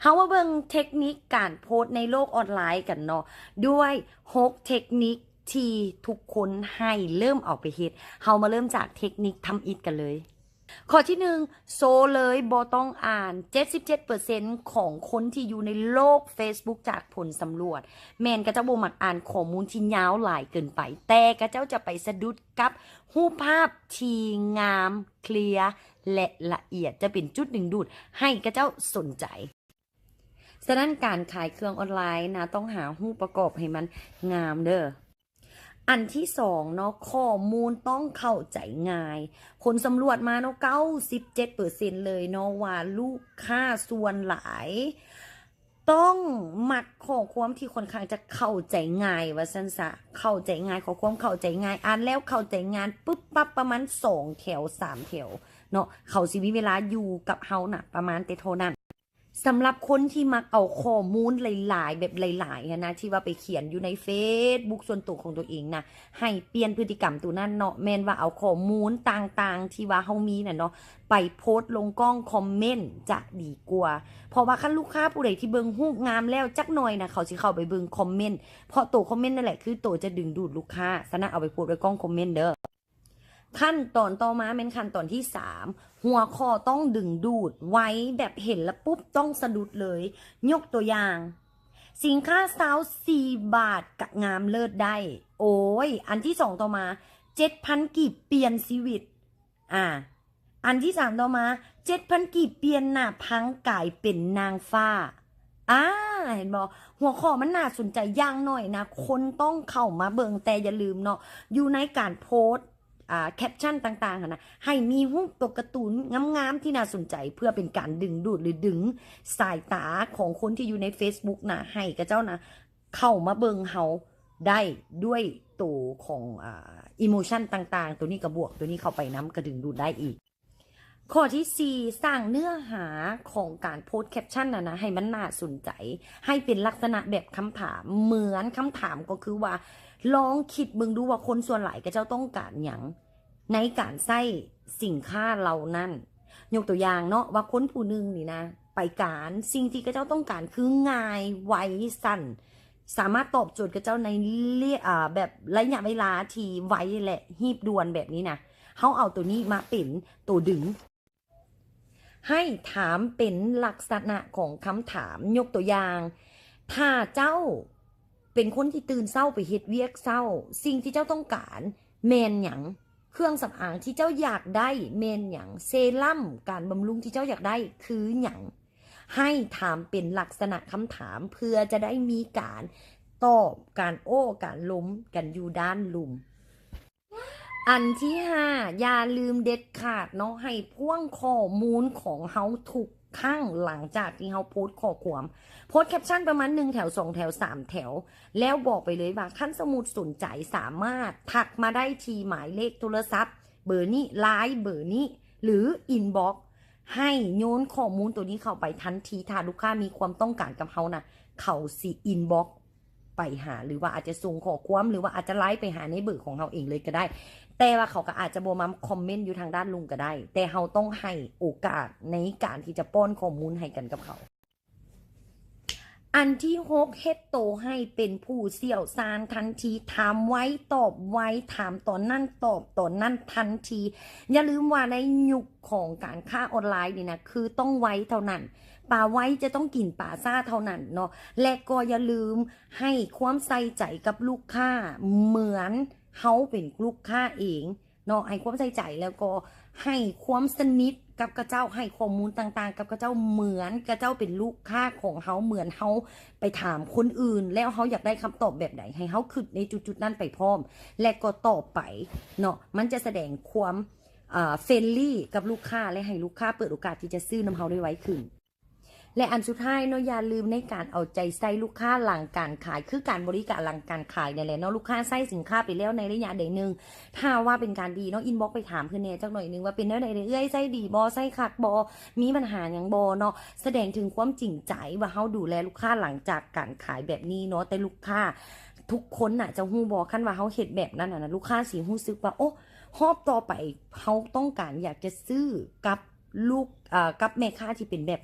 ເຮົາມາເບິ່ງເທັກນິກການໂພສໃນໂລກອອນລາຍກັນເນາະ ດ້ວຍຫົກເທັກນິກທີ່ທຸກຄົນໃຫ້ເລີ່ມເອົາໄປເຮັດ. ເຮົາມາເລີ່ມຈາກເທັກນິກທຳອິດກັນເລີຍ. ຂໍ້ທີໜຶ່ງ ໂຊເລີຍບໍ່ຕ້ອງອ່ານ. ເຈັດສິບເຈັດເປີເຊັນຂອງຄົນທີ່ຢູ່ໃນໂລກເຟສບຸກ ຈາກຜົນສຳຫຼວດ ແມ່ນຂະເຈົ້າບໍ່ມັກອ່ານຂໍ້ມູນທີ່ຍາວຫຼາຍເກີນໄປ, ແຕ່ຂະເຈົ້າຈະໄປສະດຸດກັບຮູບພາບທີ່ງາມ, ເຄລຍ ແລະ ລະອຽດ, ຈະເປັນຈຸດດຶງດູດໃຫ້ຂະເຈົ້າສົນໃຈ. ສະນັ້ນການຂາຍເຄື່ອງອອນລາຍນະ ຕ້ອງຫາຮູບປະກອບໃຫ້ມັນງາມເດີ້. ອັນທີສອງເນາະ ຂໍ້ມູນຕ້ອງເຂົ້າໃຈງ່າຍ. ຜົນສຳຫຼວດມາເນາະ ເກົ້າສິບເຈັດເປີເຊັນເລີຍເນາະ ວ່າລູກຄ້າສ່ວນຫຼາຍຕ້ອງມັກຂໍ້ຄວາມທີ່ຄ່ອນຂ້າງຈະເຂົ້າໃຈງ່າຍ ວ່າຊັ້ນຊະ, ເຂົ້າໃຈງ່າຍ, ຂໍ້ຄວາມເຂົ້າໃຈງ່າຍ, ອ່ານແລ້ວເຂົ້າໃຈງ່າຍ ປຶບປັບ ປະມານສອງແຖວ ສາມແຖວເນາະ, ເຂົາຊິມີເວລາຢູ່ກັບເຮົານະ ປະມານແຕ່ເທົ່ານັ້ນ. ສຳລັບຄົນທີ່ມັກເອົາຂໍ້ມູນຫຼາຍໆ ແບບຫຼາຍໆຫັ້ນນະ ທີ່ວ່າໄປຂຽນຢູ່ໃນເຟສບຸກສ່ວນໂຕຂອງຕົວເອງນະ ໃຫ້ປ່ຽນພຶດຕິກຳໂຕນັ້ນເນາະ, ແມ່ນວ່າເອົາຂໍ້ມູນຕ່າງໆທີ່ວ່າເຮົາມີນັ້ນເນາະ ໄປໂພສລົງກ້ອງຄອມເມັນຈະດີກວ່າ. ເພາະວ່າຄັນລູກຄ້າຜູ້ໃດທີ່ເບິ່ງຮູບງາມແລ້ວຈັກໜ່ອຍນະ ເຂົາຊິເຂົ້າໄປເບິ່ງຄອມເມັນ, ເພາະໂຕຄອມເມັນນັ້ນແຫຼະຄືໂຕຈະດຶງດູດລູກຄ້າ, ສະນັ້ນເອົາໄປໂພສໄວ້ກ້ອງຄອມເມັນເດີ້. ຂັ້ນຕອນຕໍ່ມາແມ່ນຂັ້ນຕອນທີສາມ ຫົວຂໍ້ຕ້ອງດຶງດູດ ໄວ ແບບເຫັນແລ້ວປຸບຕ້ອງສະດຸດເລີຍ. ຍົກຕົວຢ່າງ ສິນຄ້າຊາວສີ່ບາດກະງາມເລີດໄດ້. ໂອ້ຍ ອັນທີສອງຕໍ່ມາ ເຈັດພັນກີບປ່ຽນຊີວິດ. ອ່າ ອັນທີສາມຕໍ່ມາ ເຈັດພັນກີບປ່ຽນໜ້າພັງກາຍເປັນນາງຟ້າ. ອ່າ ເຫັນບໍ່? ຫົວຂໍ້ມັນໜ້າສົນໃຈ. ຢ່າງໜ້ອຍນະ ຄົນຕ້ອງເຂົ້າມາເບິ່ງ, ແຕ່ຢ່າລືມເນາະ ຢູ່ໃນການໂພສ ອ່າ ແຄັບຊັນຕ່າງໆຫັ້ນນະ ໃຫ້ມີຮູບຕົວກາຕູນງາມໆທີ່ໜ້າສົນໃຈ ເພື່ອເປັນການດຶງດູດ ຫຼື ດຶງສາຍຕາຂອງຄົນທີ່ຢູ່ໃນເຟສບຸກນະ ໃຫ້ຂະເຈົ້ານະ ເຂົ້າມາເບິ່ງເຮົາໄດ້ດ້ວຍໂຕຂອງ ອ່າ ອີໂມຊັນຕ່າງໆ, ໂຕນີ້ກະບວກ ໂຕນີ້ເຂົ້າໄປນຳ ກະດຶງດູດໄດ້ອີກ. ຂໍ້ທີສີ່ ສ້າງເນື້ອຫາຂອງການໂພສແຄັບຊັນນັ້ນນະ ໃຫ້ມັນໜ້າສົນໃຈ, ໃຫ້ເປັນລັກສະນະແບບຄຳຖາມ, ເໝືອນຄຳຖາມກໍຄືວ່າ ລອງຄິດເບິ່ງດູວ່າຄົນສ່ວນຫຼາຍຂະເຈົ້າຕ້ອງການຫຍັງໃນການໃຊ້ສິນຄ້າເຫຼົ່ານັ້ນ. ຍົກຕົວຢ່າງເນາະ ວ່າຄົນຜູ້ໜຶ່ງນີ້ນະ ໄປການ ສິ່ງທີ່ຂະເຈົ້າຕ້ອງການຄືງ່າຍ, ໄວ, ສັ້ນ, ສາມາດຕອບໂຈດຂະເຈົ້າໃນ ເລ- ອ່າ ແບບໄລຍະເວລາທີ່ໄວ ແລະ ຮີບດ່ວນແບບນີ້ນະ, ເຮົາເອົາໂຕນີ້ມາເປັນໂຕດຶງ. ໃຫ້ຖາມເປັນລັກສະນະຂອງຄຳຖາມ. ຍົກຕົວຢ່າງ, ຖ້າເຈົ້າເປັນຄົນທີ່ຕື່ນເຊົ້າໄປເຮັດວຽກເຊົ້າ, ສິ່ງທີ່ເຈົ້າຕ້ອງການແມ່ນຫຍັງ? ເຄື່ອງສຳອາງທີ່ເຈົ້າຢາກໄດ້ແມ່ນຫຍັງ? ເຊຣຳ, ການບຳລຸງທີ່ເຈົ້າຢາກໄດ້ຄືຫຍັງ? ໃຫ້ຖາມເປັນລັກສະນະຄຳຖາມ ເພື່ອຈະໄດ້ມີການຕອບ, ການໂອ້, ການລົມກັນຢູ່ດ້ານລຸ່ມ. ອັນທີຫ້າ ຢ່າລືມເດັດຂາດເນາະ ໃຫ້ພວງຂໍ້ມູນຂອງເຮົາທຸກຄັ້ງຫຼັງຈາກທີ່ເຮົາໂພສຂໍ້ຄວາມ. ໂພສແຄັບຊັນປະມານໜຶ່ງແຖວ, ສອງແຖວ, ສາມແຖວ ແລ້ວບອກໄປເລີຍວ່າ ຄັນສົມມຸດສົນໃຈ ສາມາດທັກມາໄດ້ທີ່ໝາຍເລກໂທລະສັບເບີນີ້, ລາຍເບີນີ້ ຫຼື ອິນບັອກ ໃຫ້ໂຍນຂໍ້ມູນໂຕນີ້ເຂົ້າໄປທັນທີ. ຖ້າລູກຄ້າມີຄວາມຕ້ອງການກັບເຮົານະ ເຂົາຊິອິນບັອກໄປຫາ ຫຼືວ່າອາດຈະສົ່ງຂໍ້ຄວາມ ຫຼືວ່າອາດຈະໄລນ໌ໄປຫາໃນເບີຂອງເຮົາເອງເລີຍກະໄດ້, ແຕ່ວ່າເຂົາກະອາດຈະບໍ່ມາຄອມເມັນຢູ່ທາງດ້ານລຸ່ມກະໄດ້, ແຕ່ເຮົາຕ້ອງໃຫ້ໂອກາດໃນການທີ່ຈະປ້ອນຂໍ້ມູນໃຫ້ກັນກັບເຂົາ. ອັນທີຫົກ ເຮັດໂຕໃຫ້ເປັນຜູ້ຊ່ຽວຊານທັນທີ, ຖາມໄວ ຕອບໄວ, ຖາມຕອນນັ້ນ ຕອບຕອນນັ້ນທັນທີ. ຢ່າລືມວ່າໃນຍຸກຂອງການຄ້າອອນລາຍນີ້ນະ ຄືຕ້ອງໄວເທົ່ານັ້ນ, ປາໄວຈະຕ້ອງກິນປາຊ້າເທົ່ານັ້ນເນາະ. ແລະກໍຢ່າລືມໃຫ້ຄວາມໃສ່ໃຈກັບລູກຄ້າເໝືອນເຮົາເປັນລູກຄ້າເອງເນາະ, ໃຫ້ຄວາມໃສ່ໃຈ ແລ້ວກໍໃຫ້ຄວາມສະໜິດກັບຂະເຈົ້າ, ໃຫ້ຂໍ້ມູນຕ່າງໆກັບຂະເຈົ້າເໝືອນຂະເຈົ້າເປັນລູກຄ້າຂອງເຮົາ, ເໝືອນເຮົາໄປຖາມຄົນອື່ນ ແລ້ວເຮົາຢາກໄດ້ຄຳຕອບແບບໃດ, ໃຫ້ເຮົາຄິດໃນຈຸດໆນັ້ນໄປພ້ອມ ແລະກໍຕອບໄປເນາະ. ມັນຈະສະແດງຄວາມ ອ່າ ເຟຣນລີກັບລູກຄ້າ ແລະໃຫ້ລູກຄ້າເປີດໂອກາດທີ່ຈະຊື້ນຳເຮົາໄດ້ໄວຂຶ້ນ. ແລະອັນສຸດທ້າຍເນາະ, ຢ່າລືມໃນການເອົາໃຈໃສ່ລູກຄ້າຫຼັງການຂາຍ, ຄືການບໍລິການຫຼັງການຂາຍນີ້ແຫຼະເນາະ. ລູກຄ້າໃຊ້ສິນຄ້າໄປແລ້ວໃນໄລຍະໃດໜຶ່ງ, ຖ້າວ່າເປັນການດີເນາະ, ອິນບັອກໄປຖາມເພິ່ນແດ່ຈັກໜ້ອຍໜຶ່ງວ່າ ເປັນແນວໃດເອື້ອຍ, ໃຊ້ດີບໍ່, ໃຊ້ຄັກບໍ່, ມີບັນຫາຫຍັງບໍ່ເນາະ. ສະແດງເຖິງຄວາມຈິງໃຈວ່າເຮົາດູແລລູກຄ້າຫຼັງຈາກການຂາຍແບບນີ້ເນາະ. ແຕ່ລູກຄ້າທຸກຄົນນະ ເຈົ້າຮູ້ບໍ່, ຄັນວ່າເຮົາເຮັດແບບນັ້ນນະ, ລູກຄ້າຊິຮູ້ສຶກວ່າ ໂອ້ ຮອບຕໍ່ໄປເຮົາຕ້ອງການຢາກຈະຊື້ກັບ ລູກ ເອີ ກັບແມ່ຄ້າທີ່ເປັນແບບ